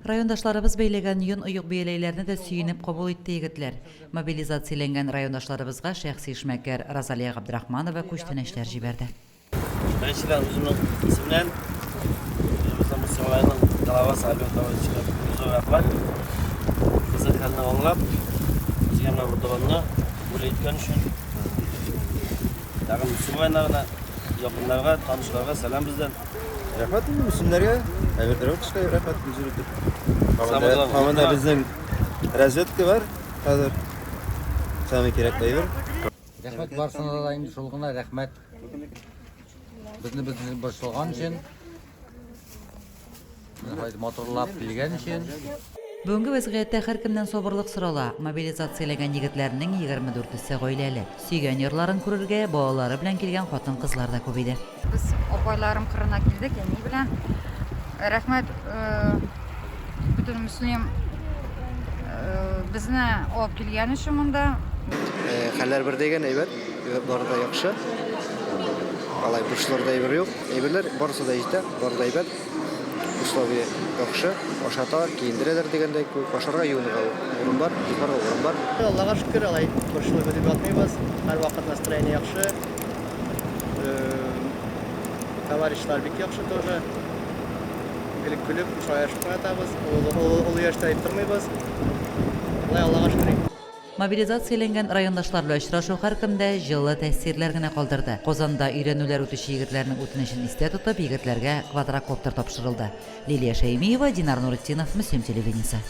Райондашларыбыз бәйләгән йон оек-бияләйләрне дә сөенеп кабул итте егетләр. Мобилизацияләнгән райондашларыбызга шәхси эшмәкәр Розалия Габдрахманова күчтәнәчләр җибәрде. Беренчедән, үземнең исемнән, үзебезнең Мөслим районының главасы Альберт Давыдовичка бик зур рәхмәт. Безнең хәлне аңлап, безгә менә бу дронны бүләк иткән өчен. Тагын Мөслим районнарына, якыннарга, танышларга сәлам бездән. Рәхмәт инде мөслимнәргә, Альберт Давыдовичка рәхмәт зур итеп. Һаман да безнең разведка бар хәзер. Самый кирәкле әйбер. Рәхмәт барысына да инде шул гына рәхмәт. Безне безне борчылган өчен. Матурлап килгән өчен. Бүгенге вәзгыятьтә һәркемнән сабырлык сорала. Мобилизацияләнгән егетләрнең 24 се гаиләле. Сөйгән ярларын күрергә балалары белән килгән хатын-кызлар да күп иде. Без апайларым кырына килдек әни белән. Рәхмәт бөтен мөслим безне алып килгән өчен монда. Хәлләр бер дигән әйбәт, бары да яхшы. Алай борчылырдай әйбер юк. Әйберләр барысы да җитә, бары да әйбәт. Условия яхшы, ашаталар, киендерәләр дигәндәй күк. Ашарга, юынырга урын бар, йокларга урын бар. Аллага шөкер, алай борчылып бетеп ятмыйбыз. Һәрвакыт настроение яхшы. Товарищлар бик яхшы тоже. Гел көлеп, шаярышып кына ятабыз. Олы яшьтә дип тормыйбыз. Алай Аллага шөкер. Мобилизацияләнгән райондашлар белән очрашу һәркемдә җылы тәэсирләр генә калдырды. Казанда өйрәнүләр үтүче егетләрнең үтенечен истә тотып, егетләргә квадрокоптер тапшырылды. Лилия Шәймиева, Динар Нуретдинов, Мөслим телевидениесе.